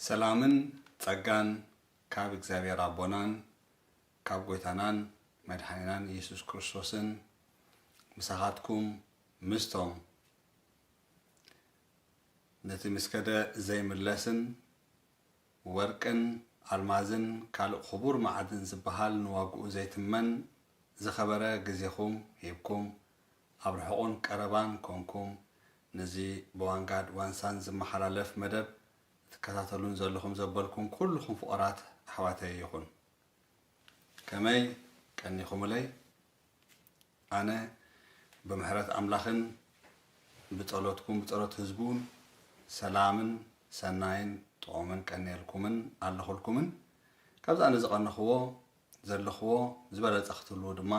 ሰላምን ጸጋን ካብ እግዚኣብሔር ኣቦናን ካብ ጐይታናን መድሓኒናን ኢየሱስ ክርስቶስን ምሳኻትኩም ምስቶም ነቲ ምስከደ ዘይምለስን ወርቅን ኣልማዝን ካልእ ክቡር መዓድን ዝበሃል ንዋግኡ ዘይትመን ዝኸበረ ግዜኹም ሂብኩም ኣብ ርሑቕን ቀረባን ኮንኩም ነዚ ብዋንጋድ ዋንሳን ዝመሓላለፍ መደብ ትከታተሉን ዘለኹም ዘበልኩም ኩልኹም ፍቑራት ኣሕዋተይ ይኹን። ከመይ ቀኒኹምለይ? ኣነ ብምሕረት ኣምላኽን ብጸሎትኩም ብጸሎት ህዝቡን ሰላምን ሰናይን ጥዑምን ቀንየልኩምን ኣለኹልኩምን። ካብዚ ኣነ ዝቐነኽዎ ዘለኽዎ ዝበለጸ ክትህልዉ ድማ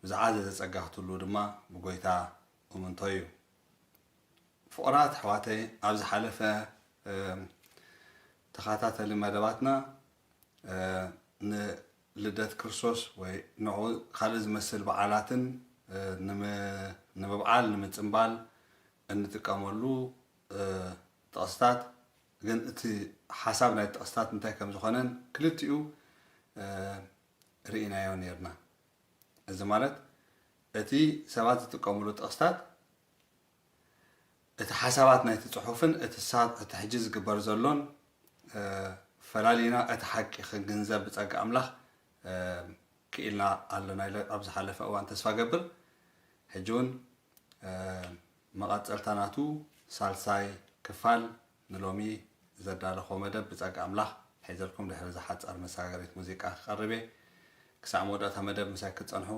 ብዝዓዘዘ ጸጋ ክትህልዉ ድማ ብጎይታ እምንቶ እዩ። ፍቑራት ኣሕዋተይ፣ ኣብ ዝሓለፈ ተኸታተሊ መደባትና ንልደት ክርስቶስ ወይ ንዑ ካልእ ዝመስል በዓላትን ንምብዓል ንምጽንባል እንጥቀመሉ ጥቕስታት፣ ግን እቲ ሓሳብ ናይ ጥቕስታት እንታይ ከም ዝኾነን ክልቲኡ ርኢናዮ ነይርና። እዚ ማለት እቲ ሰባት ዝጥቀምሉ ጥቕስታት እቲ ሓሳባት ናይቲ ጽሑፍን እቲ ሳ-፣ እቲ ሕጂ ዝግበር ዘሎን ፈላሊና እቲ ሓቂ ክንግንዘብ ብጸጋ ኣምላኽ ክኢልና ኣለና ኢለ ኣብ ዝሓለፈ እዋን ተስፋ ገብር። ሕጂ እውን መቐጸልታ ናቱ ሳልሳይ ክፋል ንሎሚ ዘዳለኹዎ መደብ ብጸጋ ኣምላኽ ሒዘልኩም ድሕሪ እዛ ሓጻር መሰጋገሪት ሙዚቃ ክቐርብ እየ። ክሳዕ መወዳእታ መደብ ምሳይ ክትጸንሑ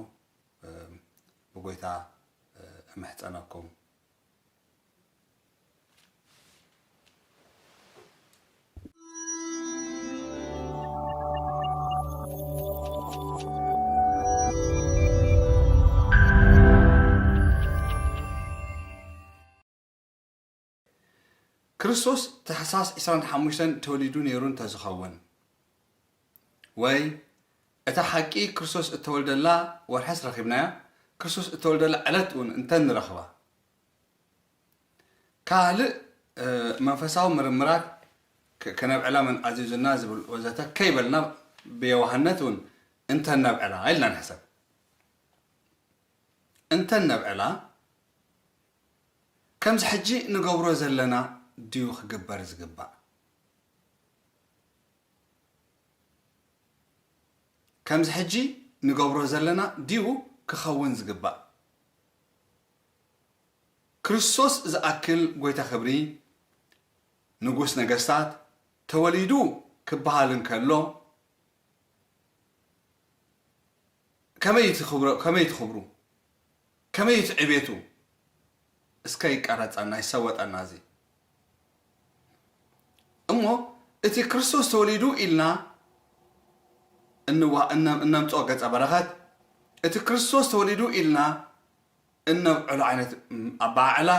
ብጎይታ እምሕጸነኩም። ክርስቶስ ታሕሳስ ዕስራን ሓሙሽተን ተወሊዱ ነይሩ እንተዝኸውን፣ ወይ እታ ሓቂ ክርስቶስ እተወልደላ ወርሕስ ረኺብናያ፣ ክርስቶስ እተወልደላ ዕለት እውን እንተንረኽባ፣ ካልእ መንፈሳዊ ምርምራት ከነብዕላ መን ኣዚዙና ዝብል ወዘተ ከይበልና ብየዋህነት እውን እንተነብዕላ ኢልና ንሕሰብ። እንተነብዕላ ከምዚ ሕጂ ንገብሮ ዘለና ድዩ ክግበር ዝግባእ? ከምዚ ሕጂ ንገብሮ ዘለና ድዩ ክኸውን ዝግባእ? ክርስቶስ ዝኣክል ጐይታ ክብሪ፣ ንጉስ ነገስታት ተወሊዱ ክበሃል እንከሎ፣ ከመይ እቲ ክብሮ-፣ ከመይ እቲ ክብሩ? ከመይ እቲ ዕቤቱ? እስከ ይቀረጸና፣ ይሰወጠና እዚ። እሞ እቲ ክርስቶስ ተወሊዱ ኢልና እንዋ-፣ እነ-፣ እነምጽኦ ገጸ በረኸት፣ እቲ ክርስቶስ ተወሊዱ ኢልና እነብዕሎ ዓይነት ኣበዓዕላ፣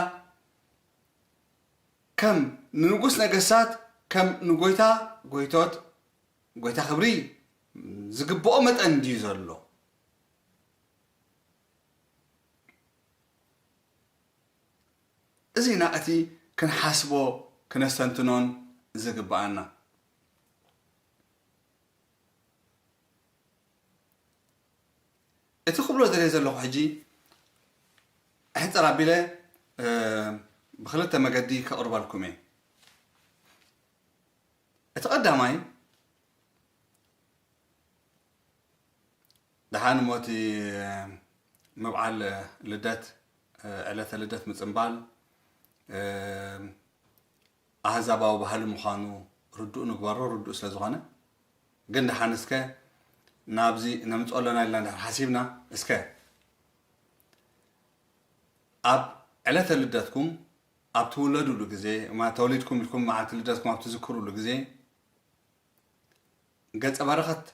ከም ንንጉስ ነገስታት፣ ከም ንጎይታ ጎይቶት፣ ጎይታ ክብሪ ዝግብኦ መጠን ድዩ ዘሎ? እዚ ኢና እቲ ክንሓስቦ ክነስተንትኖን ዝግብኣና። እቲ ክብሎ ዝደልየ ዘለኹ ሕጂ፣ ሕጽር ኣቢለ፣ እ፣ ብኽልተ መገዲ ከቕርበልኩም እየ። እቲ ቀዳማይ፣ ደሓን እሞ እቲ ምብዓል ልደት፣ ዕለተ ልደት ምጽንባል፣ ኣህዛባዊ ባህሊ ምዃኑ ርዱእ ንግበሮ፣ ርዱእ ስለ ዝኾነ። ግን ደሓን እስከ ናብዚ ነምጽኦ ኣለና ኢልና እንድሕር ሓሲብና፣ እስከ ኣብ ዕለተ ልደትኩም ኣብ ትውለዱሉ ግዜ፣ ማ-፣ ተወሊድኩም ኢልኩም መዓልቲ ልደትኩም ኣብ ትዝክሩሉ ግዜ፣ ገጸ በረኸት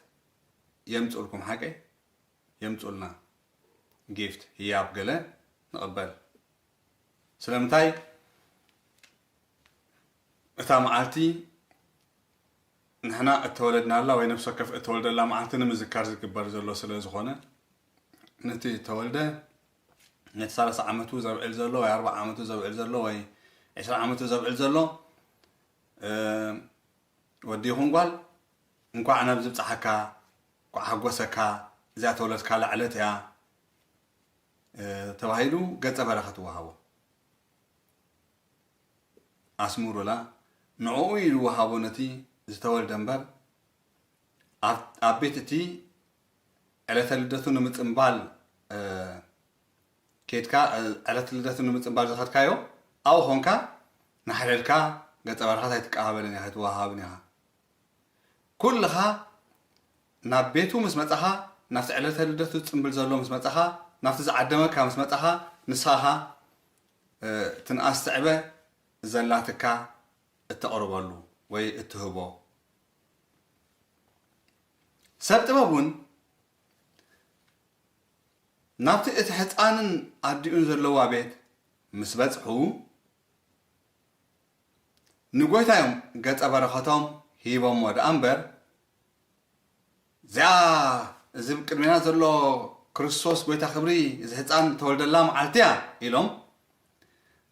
የምጽኡልኩም፣ ሓቀይ? የምጽኡልና። ጊፍት፣ ህያብ ገለ ንቕበል። ስለምንታይ? እታ መዓልቲ ንሕና እተወለድናላ ወይ ነፍሲ ወከፍ እተወልደላ መዓልቲ ንምዝካር ዝግበር ዘሎ ስለ ዝኾነ፣ ነቲ ተወልደ፣ ነቲ ሰላሳ ዓመቱ ዘብዕል ዘሎ ወይ ኣርብዓ ዓመቱ ዘብዕል ዘሎ ወይ ዕስራ ዓመቱ ዘብዕል ዘሎ፣ እ፣ ወዲ ይኹን ጓል፣ "እንኳዕ ናብ ዝብጽሓካ፣ እንኳዕ ሓጎሰካ፣ እዚኣ ተወለድካላ ዕለት እያ" እ፣ ተባሂሉ ገጸ በረኸት ይወሃቦ። ኣስምሩላ፣ ንዕኡ እዩ ዝወሃቦ ነቲ ዝተወልደ እምበር፣ ኣብ፣ ኣብ ቤት እቲ ዕለተ ልደቱ ንምጽንባል፣ እ፣ ኬድካ፣ እ፣ ዕለተ ልደቱ ንምጽንባል ዝኸድካዮ፣ ኣብኡ ኾንካ፣ እናሓደድካ ገጸ በረኸት ኣይትቀባበልን ኢኻ፣ ኣይትወሃሃብን ኢኻ። ኩልኻ ናብ ቤቱ ምስ መጻኻ፣ ናብቲ ዕለተ ልደቱ ዝጽንብል ዘሎ ምስ መጻኻ፣ ናብቲ ዝዓደመካ ምስ መጻኻ፣ ንስኻ ኸኣ፣ እ፣ እቲ ንኣስ ትዕበ ዘላትካ እተቕርበሉ ወይ እትህቦ። ሰብ ጥበብ እውን ናብቲ እቲ ሕጻንን ኣዲኡን ዘለዋ ቤት ምስ በጽሑ፣ ንጎይታ እዮም ገጸ በረኸቶም ሂቦሞ ደኣ እምበር፣ "እዚኣ እዚ ቅድሜና ዘሎ ክርስቶስ ጎይታ ክብሪ፣ እዚ ህጻን ተወልደላ መዓልቲ እያ" ኢሎም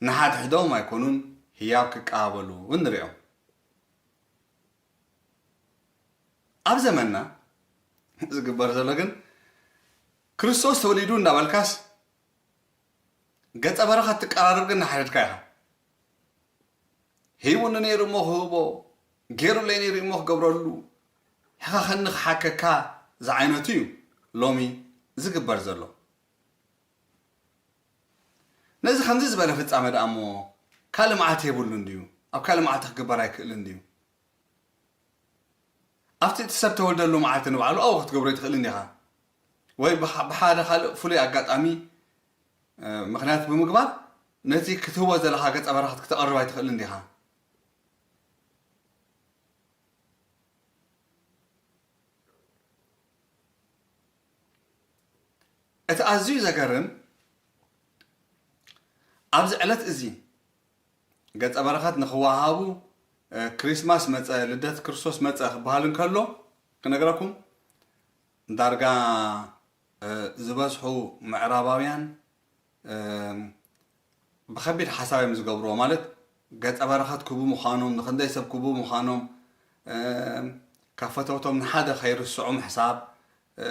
ንሓድሕዶም ኣይኮኑን ህያብ ክቀባበሉ ንሪኦም። ኣብ ዘመንና ዝግበር ዘሎ ግን፣ ክርስቶስ ተወሊዱ እንዳበልካስ፣ ገጸ በረኸት ትቀራረብ ግን ንሓድሕድካ ኢኻ። "ሂቡኒ ነይሩ እሞ ክህቦ፣ ገይሩለይ ነይሩ እሞ ክገብረሉ፣ ሕኸኸኒ ክሓከካ" ዝዓይነቱ እዩ ሎሚ ዝግበር ዘሎ። ነዚ ከምዚ ዝበለ ፍጻመ ደኣ እሞ ካልእ መዓልቲ የብሉን ድዩ? ኣብ ካልእ መዓልቲ ክግበር ኣይክእልን ድዩ? ኣብቲ እቲ ሰብ ተወልደሉ መዓልቲ ንባዕሉ ኣብኡ ክትገብሮ ኣይትኽእልን ዲኻ? ወይ ብሓ-፣ ብሓደ ካልእ ፍሉይ ኣጋጣሚ፣ እ፣ ምኽንያት ብምግባር ነቲ ክትህቦ ዘለኻ ገጸ በረኸት ክተቕርብ ኣይትኽእልን ዲኻ? እቲ ኣዝዩ ዘገርም፣ ኣብዚ ዕለት እዚ ገጸ በረኸት ንኽወሃሃቡ፣ እ፣ ክሪስማስ መጸ፣ ልደት ክርስቶስ መጸ ክበሃል እንከሎ፣ ክነግረኩም፣ ዳርጋ፣ እ፣ ዝበዝሑ ምዕራባውያን፣ እ፣ ብኸቢድ ሓሳብ እዮም ዝገብርዎ። ማለት፣ ገጸ በረኸት ክህቡ ምዃኖም፣ ንኽንደይ ሰብ ክህቡ ምዃኖም፣ እ፣ ካብ ፈተውቶም ንሓደ ከይርስዑ ምሕሳብ፣ እ፣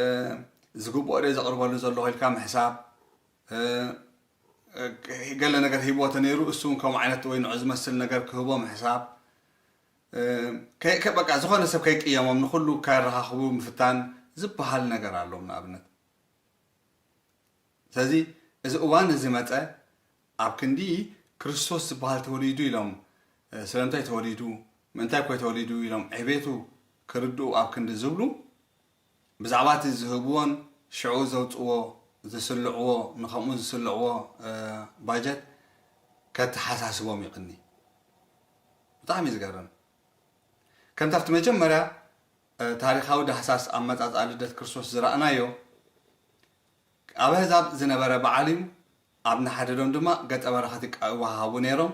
ዝግብኦ ድየ ዘቕርበሉ ዘለኹ ኢልካ ምሕሳብ፣ እ፣ እ፣ ገለ ነገር ሂብዎ ተነይሩ፣ እሱ እውን ከምኡ ዓይነት ወይ ንዑ ዝመስል ነገር ክህቦ ምሕሳብ፣ እ፣ ከ-፣ ከ-፣ በቃ፣ ዝኾነ ሰብ ከይቅየሞም፣ ንኹሉ ከየረኻኽቡ ምፍታን ዝበሃል ነገር ኣሎም፣ ንኣብነት። ስለዚ፣ እዚ እዋን እዚ መጸ፣ ኣብ ክንዲ ክርስቶስ ዝበሃል ተወሊዱ ኢሎም፣ እ፣ ስለምንታይ ተወሊዱ፣ ምእንታይ ኮይ ተወሊዱ ኢሎም ዕቤቱ ክርድኡ ኣብ ክንዲ ዝብሉ፣ ብዛዕባ እቲ ዝህብዎን ሽዑ ዘውጽዎ፣ ዝስልዕዎ፣ ንኸምኡ ዝስልዕዎ፣ እ፣ ባጀት ከተሓሳስቦም ይቕኒ። ብጣዕሚ እዩ ዝገርም። ከምቲ ኣብቲ መጀመርያ፣ እ፣ ታሪኻዊ ዳህሳስ ኣመጻጽኣ ልደት ክርስቶስ ዝረኣናዮ፣ ኣብ ኣህዛብ ዝነበረ በዓል እዩ፣ ኣብ ንሓደዶም ድማ ገጸ በረኸት ይቃ-፣ ይወሃሃቡ ነይሮም።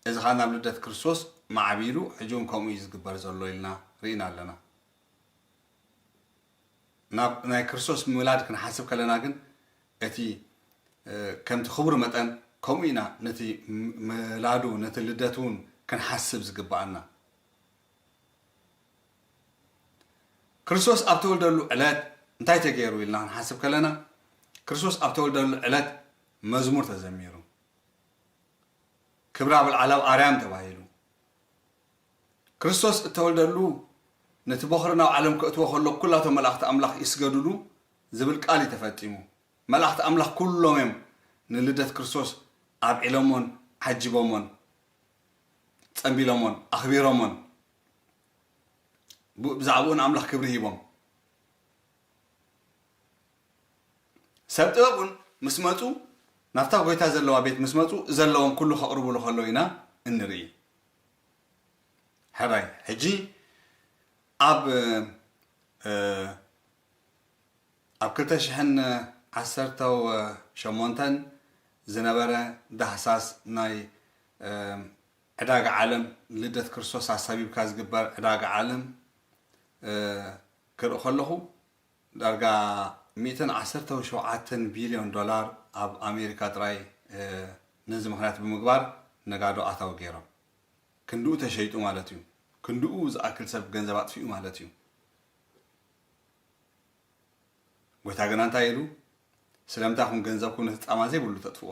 እዚ ኸኣ ናብ ልደት ክርስቶስ ማዕቢሉ፣ ሕጂ እውን ከምኡ እዩ ዝግበር ዘሎ ኢልና ርኢና ኣለና። ናብ ናይ ክርስቶስ ምውላድ ክንሓስብ ከለና ግን፣ እቲ፣ እ፣ ከምቲ ክቡር መጠን፣ ከምኡ ኢና ነቲ ም-፣ ምላዱ፣ ነቲ ልደት እውን ክንሓስብ ዝግብኣና። ክርስቶስ ኣብ ተወልደሉ ዕለት እንታይ ተገይሩ ኢልና ክንሓስብ ከለና፣ ክርስቶስ ኣብ ተወልደሉ ዕለት መዝሙር ተዘሚሩ። ክብሪ ኣብ ላዕላዊ ኣርያም ተባሂሉ። ክርስቶስ እተወልደሉ፣ ነቲ በኹሪ ናብ ዓለም ከእትዎ ከሎ፣ ኩላቶም መላእኽቲ ኣምላኽ ይስገዱሉ ዝብል ቃል እዩ ተፈጺሙ። መላእኽቲ ኣምላኽ ኩሎም እዮም ንልደት ክርስቶስ ኣብዒሎሞን ዓጂቦሞን ጸንቢሎሞን ኣኽቢሮሞን። ብ-፣ ብዛዕባኡ ንኣምላኽ ክብሪ ሂቦም። ሰብ ጥበብ እውን ምስ መጹ፣ ናብታ ጎይታ ዘለዋ ቤት ምስ መጹ፣ ዘለዎም ኩሉ ከቕርቡሉ ከለዉ ኢና እንርኢ። ሕራይ፣ ሕጂ ኣብ፣ እ፣ ኣብ ክልተ ሽሕን ዓሰርተው ሸሞንተን ዝነበረ ዳህሳስ ናይ፣ እ፣ ዕዳጋ ዓለም፣ ልደት ክርስቶስ ኣሳቢብካ ዝግበር ዕዳጋ ዓለም፣ እ፣ ክርኢ ከለኹ፣ ዳርጋ ሚእትን ዓሰርተው ሸውዓተን ቢልዮን ዶላር ኣብ ኣሜሪካ ጥራይ፣ እ፣ ነዚ ምኽንያት ብምግባር ነጋዶ ኣታዊ ገይሮም። ክንድኡ ተሸይጡ ማለት እዩ። ክንድኡ ዝኣክል ሰብ ገንዘብ ኣጥፊኡ ማለት እዩ። ጎይታ ግና እንታይ ኢሉ? ስለምንታይ ኢኹም ገንዘብኩም ነቲ ጻማ ዘይብሉ ተጥፍዎ?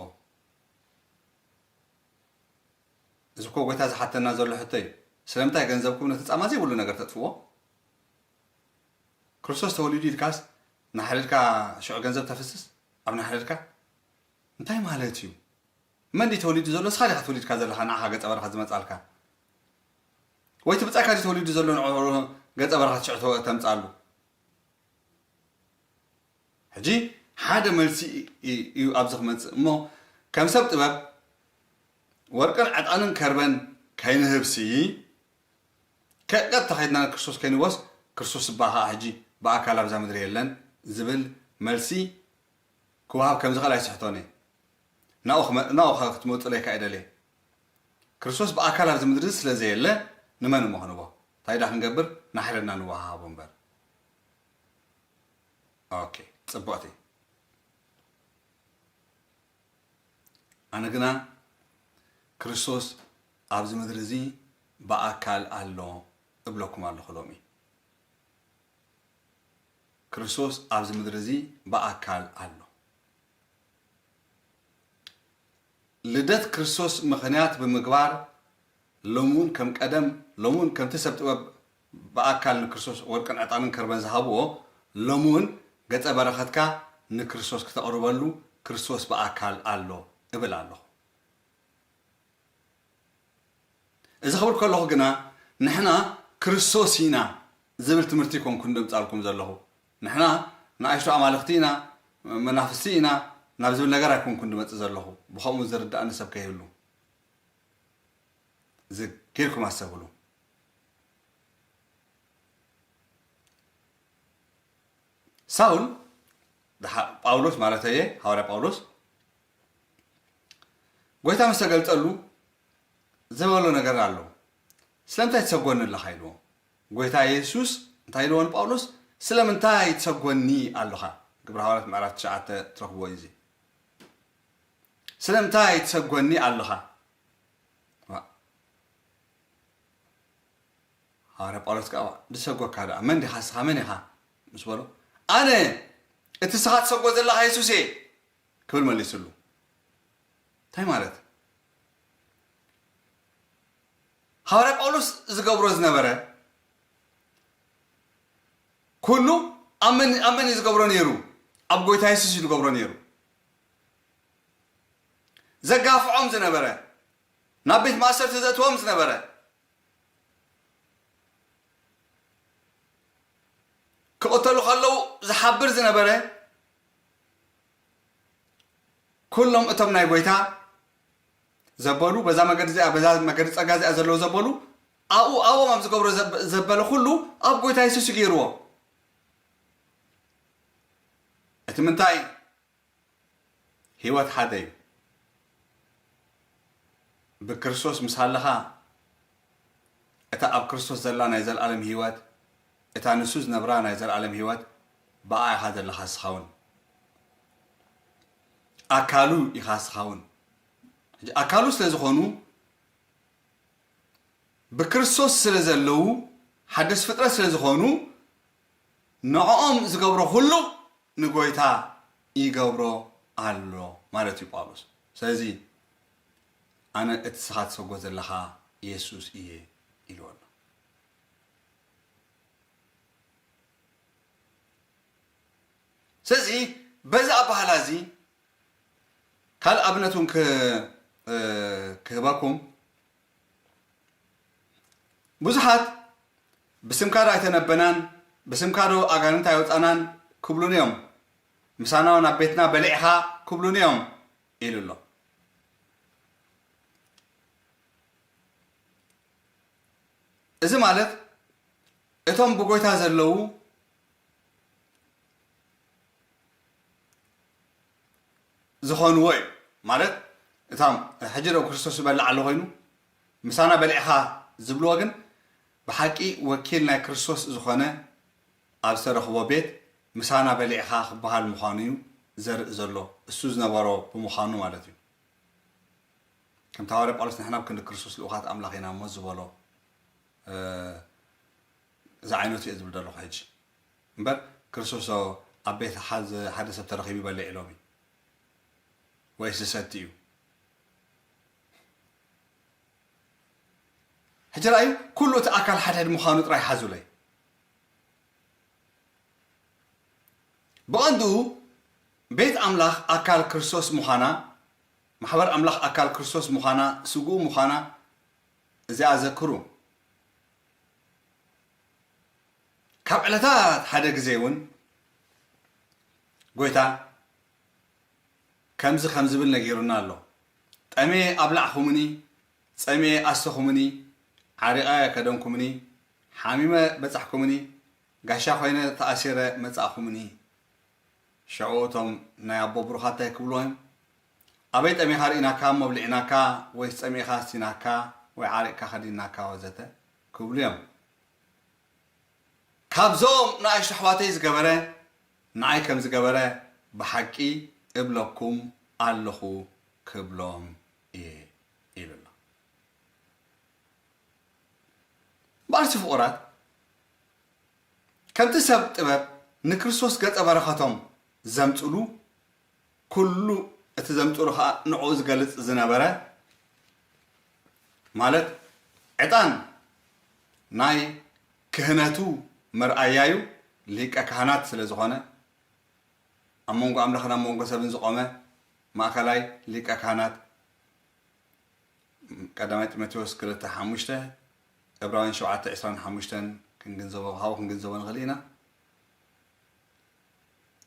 እዚ እኮ ጎይታ ዝሓተና ዘሎ ሕቶ እዩ። ስለምንታይ ገንዘብኩም ነቲ ጻማ ዘይብሉ ነገር ተጥፍዎ? ክርስቶስ ተወሊዱ ኢልካስ ናሕለልካ ሽዑ ገንዘብ ተፍስስ ኣብ ናሕለልካ? እንታይ ማለት እዩ? መን ድዩ ተወሊዱ ዘሎ? ንስኻ ዲኻ ተወሊድካ ዘለኻ ንዓኻ ገጸ በረኸት ዝመጻልካ? ወይ እቲ ብጻይካ ድዩ ተወሊዱ ዘሎ ንዕኡ ገጸ በረኸት ሽዑ ተወ-፣ ተምጻሉ? ሕጂ ሓደ መልሲ እዩ ኣብዚ ክመጽእ እሞ፣ ከም ሰብ ጥበብ ወርቅን ዕጣንን ከርበን ከይንህብሲ፣ ከቀጥታ ከይድና ክርስቶስ ከይንወስ፣ ክርስቶስ እባ ኸዓ ሕጂ ብኣካል ኣብዛ ምድሪ የለን ዝብል መልሲ ክወሃብ ከም ዝኽእል ኣይስሕቶን እየ። ናብኡ ክመ-፣ ናብኡ ኸ ክትመጹለይ ከኣ ይደልየ። ክርስቶስ ብኣካል ኣብዚ ምድሪ ስለ ዘየለ፣ ንመን እሞ ክንቦ? እንታይ ደኣ ክንገብር? ናሕለልና ንወሃሃቦ እምበር። ኦኬ፣ ጽቡቕቲ። ኣነ ግና ክርስቶስ ኣብዚ ምድሪ እዚ ብኣካል ኣሎ እብለኩም ኣለኹ ሎሚ። ክርስቶስ ኣብዚ ምድሪ እዚ ብኣካል ኣሎ። ልደት ክርስቶስ ምኽንያት ብምግባር፣ ሎሚ እውን ከም ቀደም፣ ሎሚ እውን ከምቲ ሰብ ጥበብ ብኣካል ንክርስቶስ ወርቅን ዕጣንን ከርበን ዝሃብዎ፣ ሎሚ እውን ገጸ በረኸትካ ንክርስቶስ ክተቕርበሉ ክርስቶስ ብኣካል ኣሎ እብል ኣለኹ። እዚ ክብል ከለኹ ግና፣ ንሕና ክርስቶስ ኢና ዝብል ትምህርቲ ኣይኮንኩን ደምጻልኩም ዘለኹ። ንሕና ንኣሽቱ ኣማልኽቲ ኢና፣ መናፍስቲ ኢና ናብ ዝብል ነገር ኣይኮንኩን ድመጽእ ዘለኹ። ብኸምኡ ዝርዳእኒ ሰብ ከይህሉ። እዚ ጌርኩም ኣስተብህሉ። ሳውል፣ ድሓ-፣ ጳውሎስ ማለተየ፣ ሃዋርያ ጳውሎስ፣ ጎይታ ምስ ተገልጸሉ ዝበሎ ነገር ኣሎ። "ስለምንታይ ትሰጎኒ ኣለኻ?" ኢልዎ። ጎይታ የሱስ እንታይ ኢልዎ ንጳውሎስ? "ስለምንታይ ትሰጎኒ ኣለኻ?" ግብረ ሃዋርያት ምዕራፍ ትሽዓተ ትረኽብዎ እዩ እዚ። "ስለምንታይ ትሰጎኒ ኣለኻ?" ዋ። ሃዋርያ ጳውሎስ ከኣ፣ "ድሰጎካ ደኣ መን ዲኻ ንስኻ? መን ኢኻ?" ምስ በሎ፣ "ኣነ እቲ ንስኻ ትሰጎ ዘለኻ የሱስ እየ" ክብል መሊስሉ። እንታይ ማለት? ሃዋርያ ጳውሎስ ዝገብሮ ዝነበረ ኩሉ ኣብ መን፣ ኣብ መን እዩ ዝገብሮ ነይሩ? ኣብ ጎይታ የሱስ እዩ ዝገብሮ ነይሩ። ዘጋፍዖም ዝነበረ፣ ናብ ቤት ማእሰርቲ ዘእትዎም ዝነበረ፣ ክቕተሉ ከለዉ ዝሓብር ዝነበረ፣ ኩሎም እቶም ናይ ጎይታ ዘበሉ፣ በዛ መገዲ እዚኣ፣ በዛ መገዲ ጸጋ እዚኣ ዘለዉ ዘበሉ፣ ኣብኡ፣ ኣብኦም ኣብ ዝገብሮ ዘብ-፣ ዘበለ ኩሉ ኣብ ጎይታ የሱስ እዩ ገይርዎ። እቲ ምንታይ? ህይወት ሓደ እዩ። ብክርስቶስ ምስ ሃለኻ፣ እታ ኣብ ክርስቶስ ዘላ ናይ ዘለኣለም ህይወት፣ እታ ንሱ ዝነብራ ናይ ዘለኣለም ህይወት፣ ብኣ ኢኻ ዘለኻ እስኻ እውን። ኣካሉ ኢኻ እስኻ እውን። ሕጂ ኣካሉ ስለ ዝኾኑ፣ ብክርስቶስ ስለ ዘለዉ፣ ሓደስ ፍጥረት ስለ ዝኾኑ፣ ንዕኦም ዝገብሮ ኩሉ ንጎይታ ይገብሮ ኣሎ ማለት እዩ ጳውሎስ። ስለዚ፣ "ኣነ እቲ ንስኻ ትሰጎ ዘለኻ የሱስ እየ" ኢልዎ ኣሎ። ስለዚ፣ በዚ ኣበሃህላ እዚ ካልእ ኣብነት እውን ክ-፣ እ፣ ክህበኩም። ብዙሓት "ብስምካ ዶ ኣይተነበናን? ብስምካ ዶ ኣጋንንት ኣይወጻናን?" ክብሉኒ እዮም። "ምሳና ናብ ቤትና በሊዕኻ?" ክብሉኒ እዮም ኢሉ ኣሎ። እዚ ማለት እቶም ብጎይታ ዘለዉ ዝኾንዎ እዩ። ማለት እቶም ሕጂ ዶ ክርስቶስ ዝበልዕ ኣሎ ኮይኑ ምሳና በሊዕኻ ዝብልዎ ግን ብሓቂ ወኪል ናይ ክርስቶስ ዝኾነ ኣብ ዝተረኽቦ ቤት ምሳና በሊዕኻ ክበሃል ምዃኑ እዩ ዘርኢ ዘሎ። እሱ ዝነበሮ ብምዃኑ ማለት እዩ። ከምቲ ሃዋርያ ጳውሎስ ንሕና ኣብ ክንዲ ክርስቶስ ልኡኻት ኣምላኽ ኢና እሞ ዝበሎ እ፣ እዚ ዓይነቱ እየ ዝብል ዘለኹ ሕጂ። እምበር ክርስቶስ ኣብ ቤት ሓዝ-፣ ሓደ ሰብ ተረኺቡ ይበልዕ ኢሎም እዩ። ወይስ ዝሰቲ እዩ? ሕጂ ረኣዩ፣ ኩሉ እቲ ኣካል ሓድሕድ ምዃኑ ጥራይ ሓዙለይ። ብቐንዱ ቤት ኣምላኽ ኣካል ክርስቶስ ምዃና፣ ማሕበር ኣምላኽ ኣካል ክርስቶስ ምዃና፣ ስግኡ ምዃና እዚኣ ዘክሩ። ካብ ዕለታት ሓደ ግዜ እውን ጎይታ ከምዚ ከም ዝብል ነጊሩና ኣሎ። "ጠምየ ኣብላዕኹምኒ፣ ጸሚኤ ኣስተኹምኒ፣ ዓሪቐ ከደንኩምኒ፣ ሓሚመ በጻሕኩምኒ፣ ጋሻ ኮይነ ተኣሲረ መጻእኹምኒ።" ሽዑ እቶም ናይ ኣቦ ብሩኻት እንታይ ክብልዎ እዮም? "ኣበይ ጠሚኻ ርኢናካ እሞ ኣብሊዕናካ፣ ወይስ ጸሚእኻ ኣስቲናካ፣ ወይ ዓሪቕካ ከዲንናካ?" ወዘተ ክብሉ እዮም። ካብዞም ንኣሽቱ ኣሕዋተይ ዝገበረ፣ ንዓይ ከም ዝገበረ ብሓቂ እብለኩም ኣለኹ ክብሎም እየ ኢሉ ኣሎ። በኣልሲ ፍቑራት፣ ከምቲ ሰብ ጥበብ ንክርስቶስ ገጸ በረኸቶም ዘምጽሉ፣ ኩሉ እቲ ዘምጽሉ ኸኣ ንዕኡ ዝገልጽ ዝነበረ፣ ማለት ዕጣን ናይ ክህነቱ መርኣያዩ ሊቀ ካህናት ስለ ዝኾነ፣ ኣብ መንጎ ኣምላኽን ኣብ መንጎ ሰብን ዝቖመ ማእከላይ ሊቀ ካህናት፣ ቀዳማይ ጢሞቴዎስ ክልተ ሓሙሽተ፣ ዕብራውያን ሸውዓተ ዕስራን ሓሙሽተን ክንግንዘቦ፣ ካብኡ ክንግንዘቦ ንኽእል ኢና።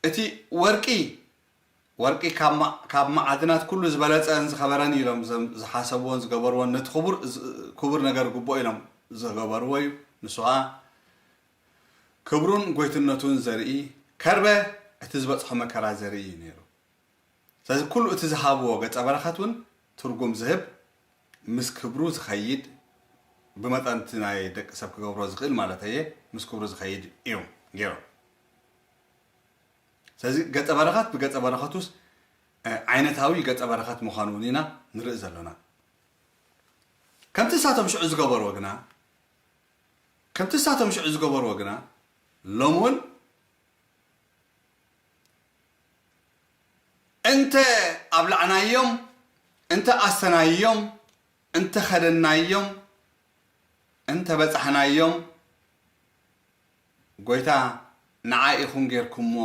እቲ ወርቂ፣ ወርቂ ካብ ማ-፣ ካብ መዓድናት ኩሉ ዝበለጸን ዝኸበረን ኢሎም ዘም-፣ ዝሓሰብዎን ዝገበርዎን፣ ነቲ ክቡር ዝ-፣ ክቡር ነገር ግቡእ ኢሎም ዝገበርዎ እዩ። ንሱ ኸኣ ክብሩን ጎይትነቱን ዘርኢ፣ ከርበ እቲ ዝበጽሖ መከራ ዘርኢ እዩ ነይሩ። ስለዚ ኩሉ እቲ ዝሃብዎ ገጸ በረኸት እውን ትርጉም ዝህብ፣ ምስ ክብሩ ዝኸይድ፣ ብመጠን እቲ ናይ ደቂ ሰብ ክገብሮ ዝኽእል ማለት እየ፣ ምስ ክብሩ ዝኸይድ እዮም ገይሮም። ስለዚ ገጸ በረኸት ብገጸ በረኸቱስ፣ እ፣ ዓይነታዊ ገጸ በረኸት ምዃኑ እውን ኢና ንርኢ ዘሎና። ከምቲ እሳቶም ሽዑ ዝገበርዎ ግና፣ ከምቲ እሳቶም ሽዑ ዝገበርዎ ግና፣ ሎም እውን እንተ ኣብላዕናዮም፣ እንተ ኣስተናዮም፣ እንተ ኸደናዮም፣ እንተ በጻሕናዮም፣ ጎይታ ንዓይ ኢኹም ጌርኩሞ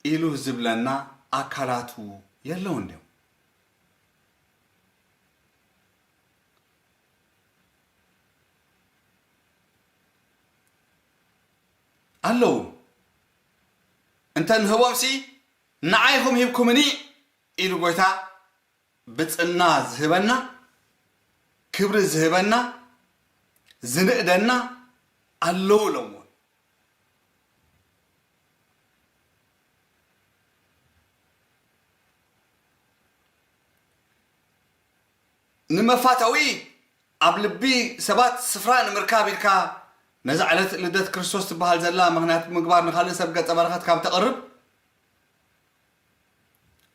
ኢሉ ዝብለና ኣካላቱ የለውን ድዮም? ኣለዉ። እንተ ንህቦምሲ፣ ንዓይ ኢኹም ሂብኩምኒ ኢሉ ጎይታ ብጽና ዝህበና፣ ክብሪ ዝህበና፣ ዝንእደና ኣለዉ ኢሎም እውን። ንመፋተዊ ኣብ ልቢ ሰባት ስፍራ ንምርካብ ኢልካ ነዛ ዕለት ልደት ክርስቶስ ትበሃል ዘላ ምኽንያት ብምግባር ንኻልእ ሰብ ገጸ በረኸት ካብ ተቕርብ፣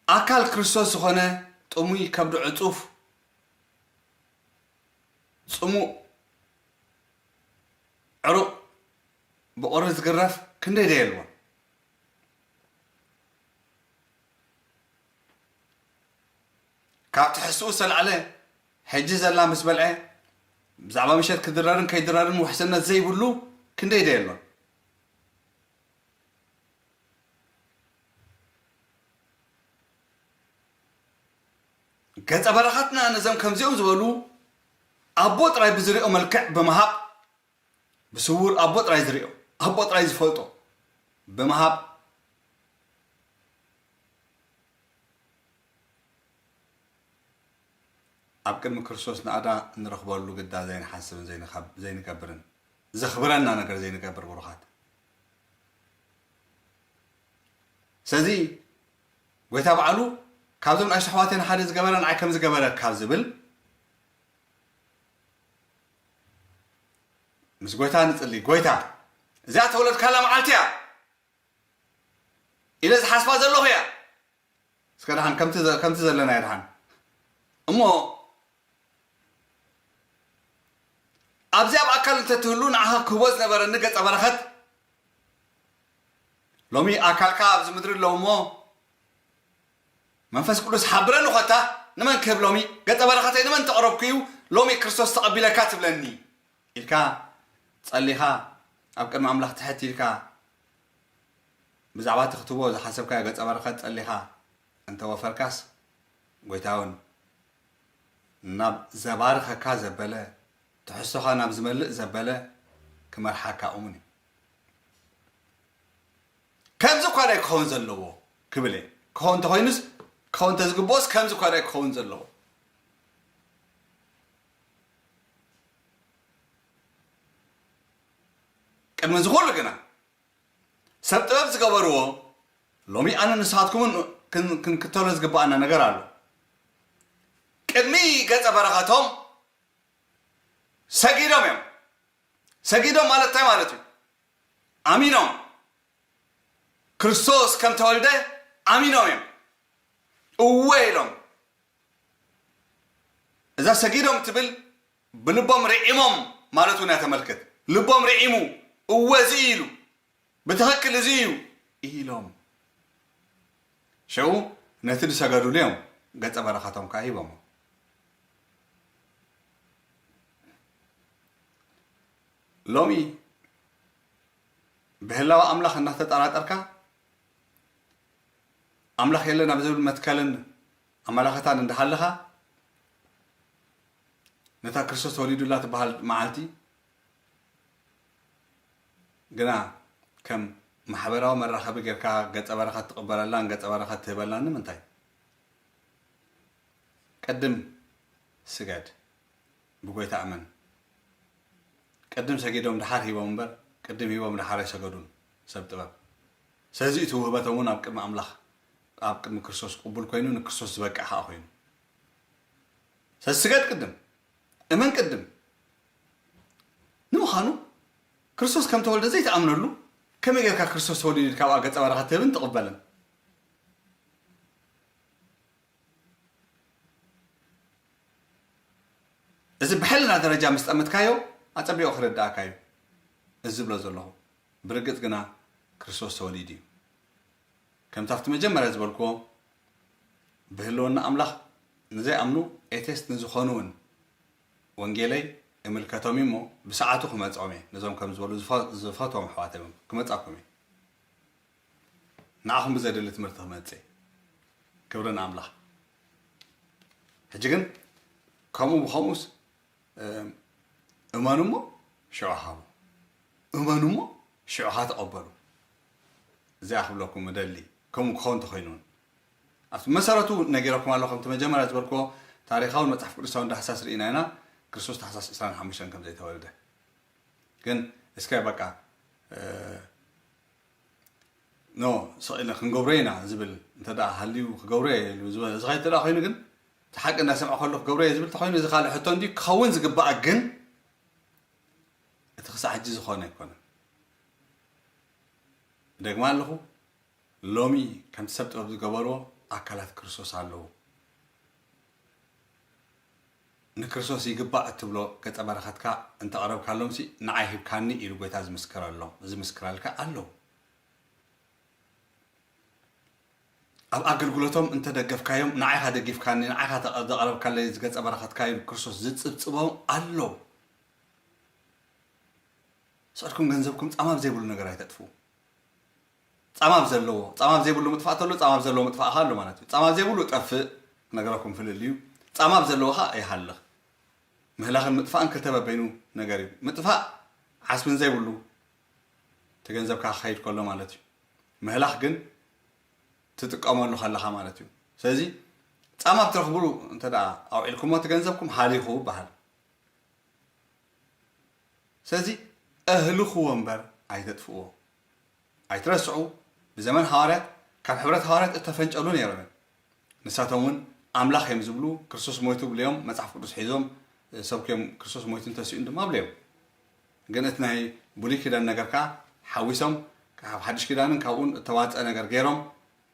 ኣካል ክርስቶስ ዝኾነ ጥሙይ ከብዱ ዕጹፍ፣ ጽሙእ ዕሩቕ ብቑሪ ዝግረፍ ክንደይ ደየልቦን። ካብ ትሕዝትኡ ዝተላዕለ፣ ሕጂ ዘላ ምስ በልዐ፣ ብዛዕባ ምሸት ክድረርን ከይድረርን ውሕስነት ዘይብሉ ክንደይ ደየሎን። ገጸ በረኸትና ነዞም ከምዚኦም ዝበሉ ኣቦ ጥራይ ብዝሪኦ መልክዕ ብምሃብ፣ ብስውር ኣቦ ጥራይ ዝሪኦ፣ ኣቦ ጥራይ ዝፈልጦ ብምሃብ፣ ኣብ ቅድሚ ክርስቶስ ናእዳ እንረኽበሉ ግዳ ዘይንሓስብን ዘይንኸብ-፣ ዘይንገብርን፣ ዘኽብረና ነገር ዘይንገብር ብሩኻት። ስለዚ ጎይታ ባዕሉ ካብዞም ንኣሽቱ ኣሕዋተይ ንሓደ ዝገበረ ንዓይ ከም ዝገበረ ካብ ዝብል፣ ምስ ጎይታ ንጽሊ። ጎይታ፣ እዚኣ ተወለድካላ መዓልቲ እያ ኢለ ዝሓስባ ዘለኹ እያ። እስከ ደሓን ከምቲ ዘ-፣ ከምቲ ዘለና እያ ደሓን። እሞ ኣብዚ ኣብ ኣካል እንተትህሉ ንዓኻ ክህቦ ዝነበረኒ ገጸ በረኸት፣ ሎሚ ኣካልካ ኣብዚ ምድሪ ኣለዉ እሞ፣ መንፈስ ቅዱስ ሓብረኒ ኾታ፣ ንመን ክህብ ሎሚ? ገጸ በረኸተይ ንመን ተቕረብኩ እዩ ሎሚ ክርስቶስ ተቐቢለካ ትብለኒ? ኢልካ ጸሊኻ፣ ኣብ ቅድሚ ኣምላኽ ትሕት ኢልካ፣ ብዛዕባ እቲ ክትቦ ዝሓሰብካዮ ገጸ በረኸት ጸሊኻ እንተወፈርካስ፣ ጎይታ እውን ናብ ዘባርኸካ ዘበለ፣ ትሕዝቶኻ ናብ ዝመልእ ዘበለ ክመርሓካ እሙን እዩ። ከምዚ እኳ ዳይ ክኸውን ዘለዎ ክብል እየ። ክኸውን እንተኾይኑስ፣ ክኸውን እንተዝግብኦስ፣ ከምዚ እኳ ዳይ ክኸውን ዘለዎ። ቅድሚ እዚ ኩሉ ግና፣ ሰብ ጥበብ ዝገበርዎ፣ ሎሚ ኣነ ንስኻትኩምን ክን-፣ ክንክተሎ ዝግብኣና ነገር ኣሎ። ቅድሚ ገጸ በረኸቶም ሰጊዶም እዮም። ሰጊዶም ማለት እንታይ ማለት እዩ? ኣሚኖም። ክርስቶስ ከም ተወልደ ኣሚኖም እዮም። እወ ኢሎም። እዛ ሰጊዶም ትብል ብልቦም ርዒሞም ማለት እውን እያ ተመልክት። ልቦም ርዒሙ፣ እወ እዚ እዩ ኢሉ፣ ብትኽክል እዚ እዩ ኢሎም። ሽዑ ነቲ ዝሰገዱሉ እዮም ገጸ በረኸቶም ከኣ ሂቦሞ። ሎሚ ብህላወ ኣምላኽ እናተጠራጠርካ፣ ኣምላኽ የለን ኣብ ዝብል መትከልን ኣመላኸታን እንዳሃለኻ፣ ነታ ክርስቶስ ተወሊዱላ ትበሃል መዓልቲ ግና ከም ማሕበራዊ መራኸቢ ጌርካ ገጸ በረኸት ትቕበለላን ገጸ በረኸት ትህበላን ንምንታይ? ቅድም ስገድ፣ ብጎይታ እመን። ቅድም ሰጊዶም ደሓር ሂቦም እምበር፣ ቅድም ሂቦም ደሓር ኣይሰገዱን ሰብ ጥበብ። ስለዚ እቲ ውህበቶም እውን ኣብ ቅድሚ ኣምላኽ፣ ኣብ ቅድሚ ክርስቶስ ቅቡል ኮይኑ፣ ንክርስቶስ ዝበቅዕ ከኣ ኮይኑ። ስለዚ ስገድ ቅድም፣ እመን ቅድም። ንምዃኑ ክርስቶስ ከም ተወልደ ዘይትኣምነሉ፣ ከመይ ጌርካ ክርስቶስ ተወሊዱ ኢልካ ኣብኣ ገጸ በረኸት ትህብን ትቕበልን? እዚ ብሕልና ደረጃ ምስ ጠመትካዮ፣ ኣጸቢቑ ክርድኣካ እዩ። እዚ ዝብሎ ዘለኹ፣ ብርግጽ ግና ክርስቶስ ተወሊዱ እዩ። ከምቲ ኣብቲ መጀመርያ ዝበልክዎ፣ ብህልውና ኣምላኽ ንዘይኣምኑ ኤቴስት ንዝኾኑ እውን ወንጌለይ እምልከቶም እዩ እሞ፣ ብሰዓቱ ክመጽኦም እየ። ነዞም ከም ዝበሉ ዝፈ-፣ ዝፈትዎም ኣሕዋተይ እውን ክመጻኩም እየ። ንዓኹም ብዘድሊ ትምህርቲ ክመጽእ እየ። ክብሪ ንኣምላኽ። ሕጂ ግን ከምኡ ብኸምኡስ፣ እም፣ እመኑ እሞ ሽዑ ሃቡ። እመኑ እሞ ሽዑ ኸኣ ተቐበሉ። እዚኣ ክብለኩም እደሊ፣ ከምኡ ክኸውን እንተኾይኑ እውን። ኣብቲ መሰረቱ ነጊረኩም ኣለኹ፣ ከምቲ መጀመርያ ዝበልክዎ፣ ታሪኻውን መጽሓፍ ቅዱሳውን ዳህሳስ ርኢና ኢና፣ ክርስቶስ ታሕሳስ ዕስራን ሓሙሽተን ከም ዘይተወልደ። ግን እስከ በቃ፣ እ፣ ኖ፣ ስቕ ኢልና ክንገብሮ ኢና ዝብል እንተ ደኣ ሃልዩ፣ ክገብሮ እየ ኢሉ ዝበ-፣ ዝኸይድ እንተ ደኣ ኮይኑ ግን፣ እቲ ሓቂ እንዳሰምዐ ከሎ ክገብሮ እየ ዝብል እንተኾይኑ፣ እዚ ካልእ ሕቶ እንድዩ። ክኸውን ዝግባኣ ግን፣ እቲ ክሳዕ ሕጂ ዝኾነ ኣይኮነን። እደግማ ኣለኹ፣ ሎሚ ከምቲ ሰብ ጥበብ ዝገበርዎ ኣካላት ክርስቶስ ኣለዉ። ንክርስቶስ ይግባእ እትብሎ ገጸ በረኸትካ እንተቕረብካሎምሲ፣ ንዓይ ሂብካኒ ኢሉ ጎይታ ዝምስክረሎም፣ ዝምስክረልካ ኣለዉ። ኣብ ኣገልግሎቶም እንተደገፍካዮም፣ ንዓይ ኢኻ ደጊፍካኒ፣ ንዓይ ኢኻ ተቐ-፣ ዘቕረብካለይ እዚ ገጸ በረኸትካ ኢሉ ክርስቶስ ዝጽብጽቦም ኣለዉ። ስቕድኩም ገንዘብኩም ጻማ ኣብ ዘይብሉ ነገር ኣይተጥፍኡ። ጻማ ኣብ ዘለዎ፣ ጻማ ኣብ ዘይብሉ ምጥፋእ ተሎ፣ ጻማ ኣብ ዘለዎ ምጥፋእ ኣሎ ማለት እዩ። ጻማ ኣብ ዘይብሉ ጠፍእ፣ ክነግረኩም ፍልል እዩ። ጻማ ኣብ ዘለዎ ኸኣ ይሃልኽ። ምህላኽን ምጥፋእን ክልተ በበይኑ ነገር እዩ። ምጥፋእ ዓስብን ዘይብሉ፣ እቲ ገንዘብካ ክኸይድ ከሎ ማለት እዩ። ምህላኽ ግን ትጥቀመሉ ከለኻ ማለት እዩ። ስለዚ ጻማ ኣብ ትረኽብሉ እንተ ደኣ ኣውዒልኩሞ እቲ ገንዘብኩም ሃሊኹ ይበሃል። ስለዚ እህልኽዎ እምበር ኣይተጥፍእዎ። ኣይትረስዑ፣ ብዘመን ሃዋርያት ካብ ሕብረት ሃዋርያት እተፈንጨሉ ነይሮም እዮም። ንሳቶም እውን ኣምላኽ እዮም ዝብሉ፣ ክርስቶስ ሞይቱ ብለዮም፣ መጽሓፍ ቅዱስ ሒዞም፣ ሰብኪ እዮም፣ ክርስቶስ ሞይቱን ተሲኡን ድማ ብለዮም። ግን እቲ ናይ ብሉይ ኪዳን ነገር ከኣ ሓዊሶም፣ ካብ ሓድሽ ኪዳንን ካብኡን እተዋጸ ነገር ገይሮም፣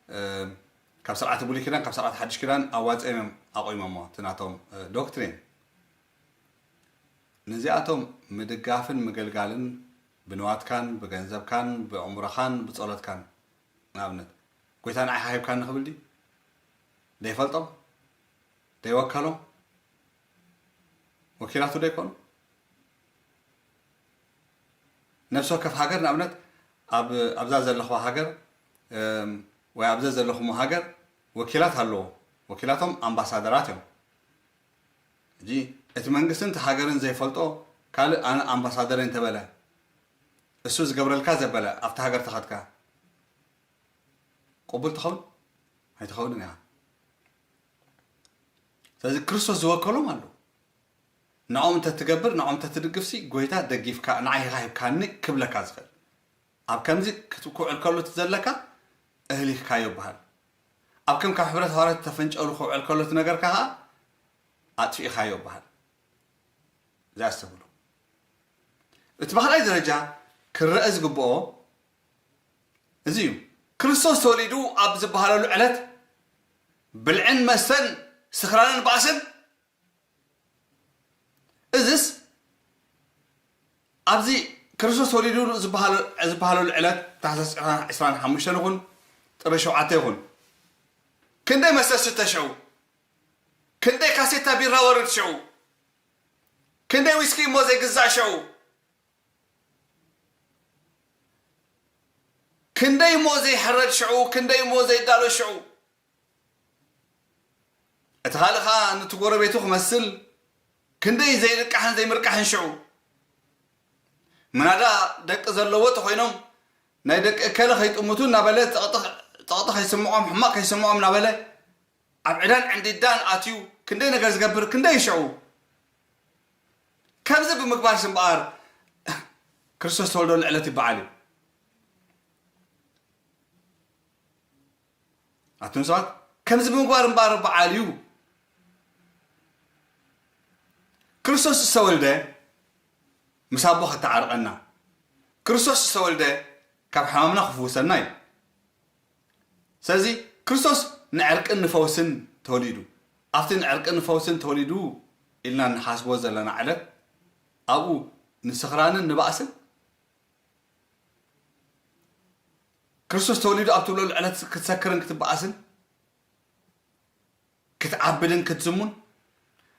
እ፣ ካብ ስርዓተ ብሉይ ኪዳን፣ ካብ ስርዓተ ሓድሽ ኪዳን ኣዋጺኦም እዮም ኣቑሞሞ፣ እቲ ናቶም፣ እ፣ ዶክትሪን። ነዚኣቶም ምድጋፍን ምግልጋልን ብንዋትካን ብገንዘብካን ብእምሮኻን ብጸሎትካን፣ ንኣብነት፣ ጎይታ ንዓኻ ሂብካኒ ክብል ድዩ? ደይፈልጦም? ደይወከሎም? ወኪላቱ ደይኮኑ? ነፍሲ ወከፍ ሃገር፣ ንኣብነት፣ ኣብ ኣብዛ ዘለኹዋ ሃገር ወይ ኣብዘ ዘለኹሞ ሃገር ወኪላት ኣለዎ። ወኪላቶም ኣምባሳደራት እዮም። ሕጂ እቲ መንግስትን እቲ ሃገርን ዘይፈልጦ ካልእ ኣነ ኣምባሳደር እንተበለ፣ እሱ ዝገብረልካ ዘበለ ኣብቲ ሃገር ተኸድካ ቅቡል ትኸውን ኣይትኸውንን ኢኻ። ስለዚ ክርስቶስ ዝወከሎም ኣለዉ። ንዕኦም እንተትገብር፣ ንዕኦም እንተትድግፍሲ፣ ጎይታ ደጊፍካ፣ ንዓይ ኢኻ ሂብካኒ ክብለካ ዝኽእል። ኣብ ከምዚ ክት-፣ ክውዕል ከሎ እቲ ዘለካ እህሊኽካዮ ይበሃል። ኣብ ከም ካብ ሕብረት ሃዋርያት ተፈንጨሉ ክውዕል ከሎ እቲ ነገርካ ኸዓ ኣጥፊእኻዮ ይበሃል። እዚኣ ኣስተብህሉ። እቲ ብኻልኣይ ደረጃ ክረአ ዝግብኦ እዚ እዩ። ክርስቶስ ተወሊዱ ኣብ ዝበሃለሉ ዕለት ብልዕን መስተን ስኽራንን ባእስን እዝስ ኣብዚ ክርስቶስ ተወሊዱ ዝበሃለ-፣ ዝበሃለሉ ዕለት ታሕሳስ ዕስራን ሓሙሽተን ይኹን ጥሪ ሸውዓተ ይኹን ክንደይ መስተ ዝስተ ሽዑ? ክንደይ ካሴታ ቢራ ወርድ ሽዑ? ክንደይ ዊስኪ እሞ ዘይግዛእ ሽዑ? ክንደይ እሞ ዘይሕረድ ሽዑ? ክንደይ እሞ ዘይዳሎ ሽዑ? እቲ ካልእ ኸዓ ነቲ ጎረቤቱ ክመስል ክንደይ ዘይልቃሕን ዘይምርቃሕን ሽዑ። ምናዳ ደቂ ዘለዎ ተኾይኖም ናይ ደቂ እከለ ከይጥምቱ እናበለ ጸቕጢ፣ ጸቕጢ ከይስምዖም፣ ሕማቕ ከይስምዖም እናበለ ኣብ ዕዳን ዕንዲዳን ኣትዩ ክንደይ ነገር ዝገብር ክንደይ ሽዑ። ከምዚ ብምግባርስ እምበኣር ክርስቶስ ዝተወልደሉ ዕለት ይበዓል እዩ። ኣቱም ሰባት፣ ከምዚ ብምግባር እምበኣር በዓል እዩ። ክርስቶስ ዝተወልደ ምስ ኣቦ ከተዓርቐና፣ ክርስቶስ ዝተወልደ ካብ ሕማምና ክፍውሰና እዩ። ስለዚ ክርስቶስ ንዕርቅን ንፈውስን ተወሊዱ። ኣብቲ ንዕርቅን ንፈውስን ተወሊዱ ኢልና እንሓስቦ ዘለና ዕለት፣ ኣብኡ ንስኽራንን ንባእስን፣ ክርስቶስ ተወሊዱ ኣብ ትብለሉ ዕለት ክትሰክርን ክትበኣስን ክትዓብድን ክትዝሙን።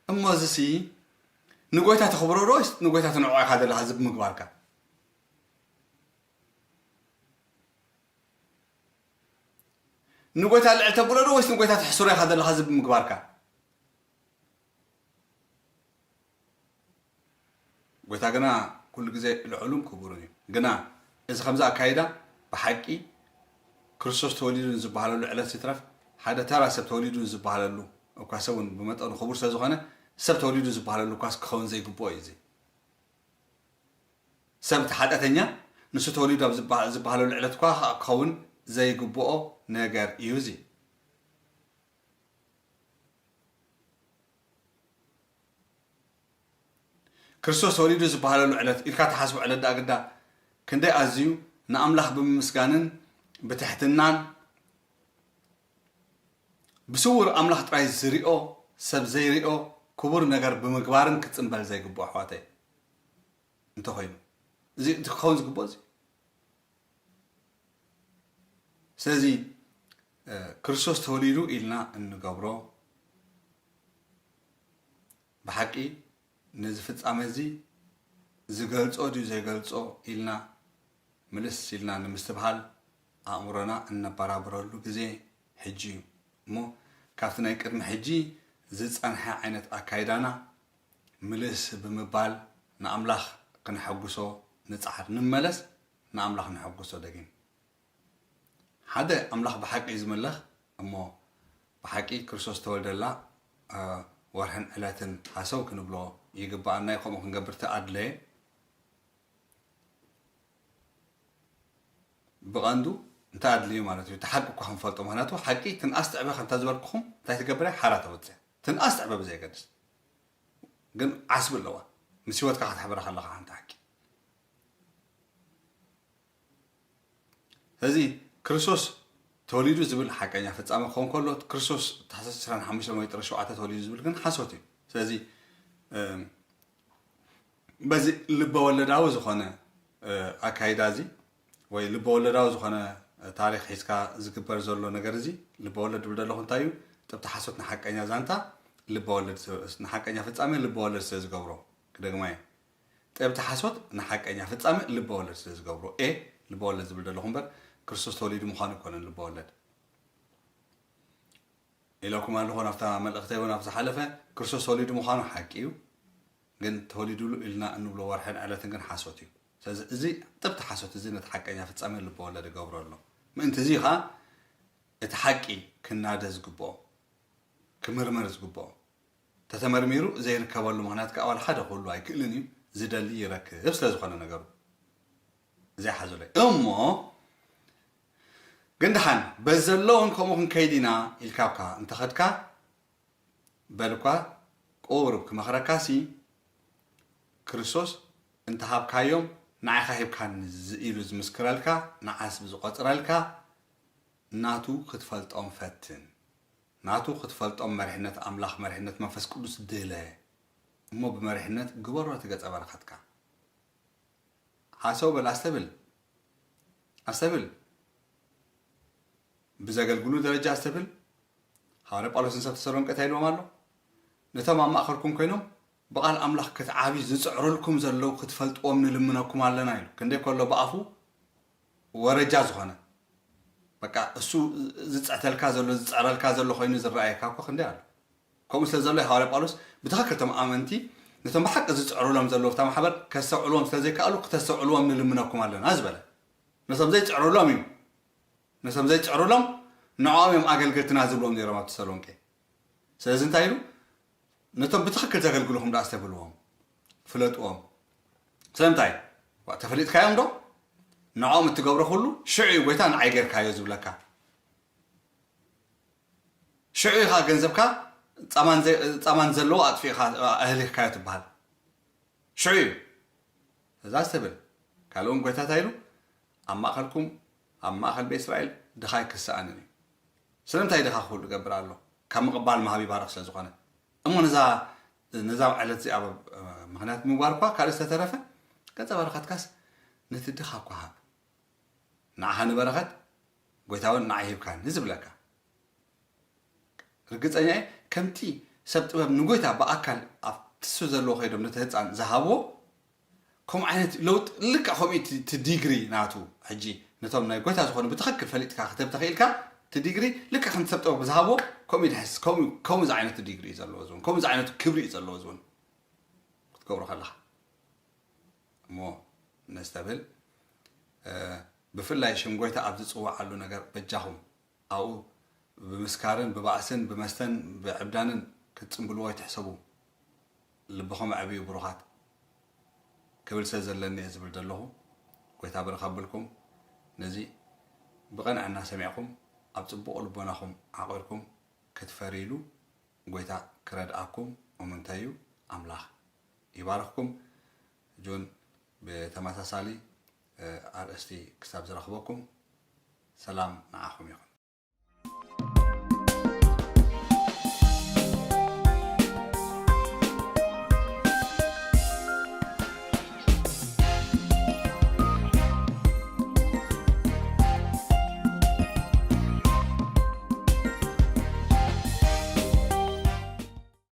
እሞ እዚሲ ንጎይታ ተኽብሮ ዶ ወይስ ንጎይታ ትንዕቆ ኢኻ ዘለኻ? እዚ ብምግባርካ ንጎይታ ልዕል ተብሎ ዶ ወይስ ንጎይታ ተሕስሮ ኢኻ ዘለኻ? እዚ ብምግባርካ ጎይታ ግና ኩሉ ግዜ ልዑልን ክቡርን እዩ። ግና እዚ ከምዚ ኣካይዳ ብሓቂ ክርስቶስ ተወሊዱ ንዝበሃለሉ ዕለት ይትረፍ፣ ሓደ ተራ ሰብ ተወሊዱ ንዝበሃለሉ እኳ፣ ሰብ እውን ብመጠኑ ክቡር ስለ ዝኾነ፣ ሰብ ተወሊዱ ዝበሃለሉ እኳስ ክኸውን ዘይግብኦ እዩ። እዚ ሰብ እቲ ሓጢኣተኛ ንሱ ተወሊዱ ኣብ ዝበሃ-፣ ዝበሃለሉ ዕለት እኳ ክኸውን ዘይግብኦ ነገር እዩ እዚ። ክርስቶስ ተወሊዱ ዝበሃለሉ ዕለት ኢልካ ትሓስቦ ዕለት ደኣ ግዳ ክንደይ ኣዝዩ ንኣምላኽ ብምምስጋንን ብትሕትናን ብስውር ኣምላኽ ጥራይ ዝሪኦ ሰብ ዘይሪኦ ክቡር ነገር ብምግባርን ክጽንበል ዘይግብኦ ኣሕዋተይ እንተኾይኑ፣ እዚ እቲ ክኸውን ዝግብኦ እዚ። ስለዚ፣ እ፣ ክርስቶስ ተወሊዱ ኢልና እንገብሮ ብሓቂ ነዚ ፍጻመ እዚ ዝገልጾ ድዩ ዘይገልጾ ኢልና ምልስ ኢልና ንምስትብሃል ኣእምሮና እነበራብረሉ ግዜ ሕጂ እዩ። እሞ ካብቲ ናይ ቅድሚ ሕጂ ዝጸንሐ ዓይነት ኣካይዳና ምልስ ብምባል ንኣምላኽ ክነሐጉሶ ንጽዓር። ንመለስ፣ ንኣምላኽ ነሐጉሶ ደጊም። ሓደ ኣምላኽ ብሓቂ እዩ ዝምለኽ፣ እሞ ብሓቂ ክርስቶስ ዝተወልደላ፣ እ፣ ወርሕን ዕለትን ሃሰው ክንብሎ ይግብኣና እዩ። ከምኡ ክንገብር ተኣድለየ። ብቐንዱ እንታይ ኣድልዩ ማለት እዩ? እቲ ሓቂ እኳ ክንፈልጦ፣ ምኽንያቱ ሓቂ ትንኣስ ትዕበ ከምታ ዝበልኩኹም እንታይ ትገብር እያ? ሓራ ተውፅእ። ትንኣስ ትዕበ ብዘየገድስ። ግን ዓስቢ ኣለዋ። ምስ ህይወትካ ክትሕብራ ከለኻ ሓንቲ ሓቂ። ስለዚ ክርስቶስ ተወሊዱ ዝብል ሓቀኛ ፍጻመ ክኸውን ከሎ፣ ክርስቶስ ታሕሳስ ዕስራን ሓሙሽተን ወይ ጥሪ ሸውዓተ ተወሊዱ ዝብል ግን ሓሶት እዩ። ስለዚ፣ እም፣ በዚ ልበወለዳዊ ዝኾነ ኣካይዳ እዚ ወይ ልበወለዳዊ ዝኾነ ታሪኽ ሒዝካ ዝግበር ዘሎ ነገር እዚ፣ ልበወለድ ዝብል ዘለኹ እንታይ እዩ? ጥብቲ ሓሶት ንሓቀኛ ዛንታ ልበወለድ፣ ንሓቀኛ ፍጻሜ ልበወለድ ስለ ዝገብሮ። ክደግማ እየ። ጥብቲ ሓሶት ንሓቀኛ ፍጻሜ ልበወለድ ስለ ዝገብሮ። ኤ ልበወለድ ዝብል ዘለኹ እምበር፣ ክርስቶስ ተወሊዱ ምዃኑ ኣይኮነን ልበወለድ። ኢለኩም ኣለኹ ናብታ መልእኽተይ እውን ኣብ ዝሓለፈ። ክርስቶስ ተወሊዱ ምዃኑ ሓቂ እዩ፣ ግን ተወሊዱሉ ኢልና እንብሎ ወርሕን ዕለትን ግን ሓሶት እዩ። ስለዚ እዚ ጥብቲ ሓሶት እዚ ነቲ ሓቀኛ ፍጻሜ ልበወለድ ይገብሮ ኣሎ። ምእንቲ እዚ ኸኣ እቲ ሓቂ ክናደ ዝግብኦ፣ ክምርመር ዝግብኦ፣ ተተመርሚሩ ዘይርከበሉ ምኽንያት ከኣ ዋላ ሓደ ክህሉ ኣይክእልን እዩ። ዝደሊ ይረክብ ስለ ዝኾነ ነገሩ ዘይሓዙለይ እሞ ግን ደሓን በዚ ዘሎ እውን ከምኡ ክንከይድ ኢና ኢልካ ኣብካ እንተኸድካ፣ በል እኳ ቁሩብ ክመኽረካሲ፣ ክርስቶስ እንተሃብካዮም ንዓኻ ሂብካኒ ዝ- ኢሉ ዝምስክረልካ፣ ንዓስ ብዝቆጽረልካ፣ ናቱ ክትፈልጦም ፈትን። ናቱ ክትፈልጦም መሪሕነት ኣምላኽ፣ መሪሕነት መንፈስ ቅዱስ ድለ እሞ ብመሪሕነት ግበሮ እቲ ገጸ በረኸትካ። ሓሰው በል፣ ኣስተብል፣ ኣስተብል። ብዘገልግሉ ደረጃ ኣስተብል። ሃዋርያ ጳውሎስ ንሰብ ተሰሎንቄ እንታይ ኢልዎም ኣሎ? ነቶም ኣብ ማእከልኩም ኮይኖም ብቓል ኣምላኽ ክትዓብዩ ዝጽዕሩልኩም ዘለዉ ክትፈልጥዎም ንልምነኩም ኣለና ኢሉ። ክንደይ ከሎ ብኣፉ ወረጃ ዝኾነ፣ በቃ እሱ ዝጽሕተልካ ዘሎ፣ ዝጽዕረልካ ዘሎ ኮይኑ ዝረኣየካ እኮ ክንደይ ኣሎ። ከምኡ ስለ ዘሎ ሃዋርያ ጳውሎስ ብትኽክል እቶም ኣመንቲ ነቶም ብሓቂ ዝጽዕሩሎም ዘለዉ እታ ማሕበር ከስተውዕልዎም ስለ ዘይከኣሉ ክተስተውዕልዎም ንልምነኩም ኣለና ዝበለ። ነቶም ዘይጽዕሩሎም እዩ። ነቶም ዘይጽዕሩሎም ንዕኦም እዮም ኣገልገልትና ዝብልዎም ነይሮም ኣብ ተሰሎንቄ። ስለዚ እንታይ ኢሉ? ነቶም ብትኽክል ዘገልግሉኹም ደኣ ኣስተብልዎም፣ ፍለጥዎም። ስለምንታይ? ዋ፣ ተፈሊጥካዮም ዶ? ንዕኦም እትገብሮ ኩሉ ሽዑ እዩ ጎይታ ንዓይ ጌርካዮ ዝብለካ። ሽዑ ኢኻ ገንዘብካ ጻማን ዘ- ጻማን ዘለዎ ኣጥፊእኻ ኣህሊኽካዮ ትበሃል። ሽዑ እዩ እዛ ዝተብል። ካልእ እውን ጎይታ እንታይ ኢሉ? ኣብ ማእኸልኩም፣ ኣብ ማእኸል ቤት እስራኤል ድኻ ኣይክሰኣንን እዩ። ስለምንታይ ድኻ ክህሉ ይገብር ኣሎ? ካብ ምቕባል ምሃብ ይባርኽ ስለ ዝኾነ። እሞ ነዛ ነዛ ዕለት እዚኣ ምኽንያት ምግባር እኳ ካልእ ዝተተረፈ፣ ገጸ በረኸትካስ ነቲ ድኻ እኳ ሃብ። ንዓኻ ንበረኸት፣ ጎይታ እውን ንዓይ ሂብካኒ ዝብለካ። ርግጸኛ እየ፣ ከምቲ ሰብ ጥበብ ንጎይታ ብኣካል ኣብቲ እሱ ዘለዎ ከይዶም ነቲ ህጻን ዝሃብዎ፣ ከምኡ ዓይነት ለውጢ፣ ልክዕ ከምኡ እቲ እቲ ዲግሪ ናቱ። ሕጂ ነቶም ናይ ጎይታ ዝኾኑ ብትኽክል ፈሊጥካ ክትህብ ተኽኢልካ፣ እቲ ዲግሪ ልክዕ ከምቲ ሰብ ጥበብ ዝሃብዎ ከምኡ እዩ ድሕስ፣ ከምኡ ከምኡ ዝዓይነቱ ዲግሪ እዩ ዘለዎ ዝውን፣ ከምኡ ዝዓይነቱ ክብሪ እዩ ዘለዎ ዝውን ክትገብሮ ከለኻ። እሞ ነስተብል። እ፣ ብፍላይ ሽም ጎይታ ኣብ ዝጽውዓሉ ነገር በጃኹም ኣብኡ ብምስካርን ብባእስን ብመስተን ብዕብዳንን ክትጽምብልዎ ኣይትሕሰቡ። ልብኹም ኣዕብዩ ብሩኻት ክብል ስለ ዘለኒ እየ ዝብል ዘለኹ። ጎይታ ብርኽ ኣብልኩም። ነዚ ብቐንዕና ሰሚዕኩም ኣብ ጽቡቕ ልቦናኹም ዓቒርኩም ክትፈርይሉ ጎይታ ክረድኣኩም እሙንተዩ። ኣምላኽ ይባርኽኩም። ጁን ብተመሳሳሊ፣ እ፣ ኣርእስቲ ክሳብ ዝረኽበኩም ሰላም ንዓኹም ይኹን።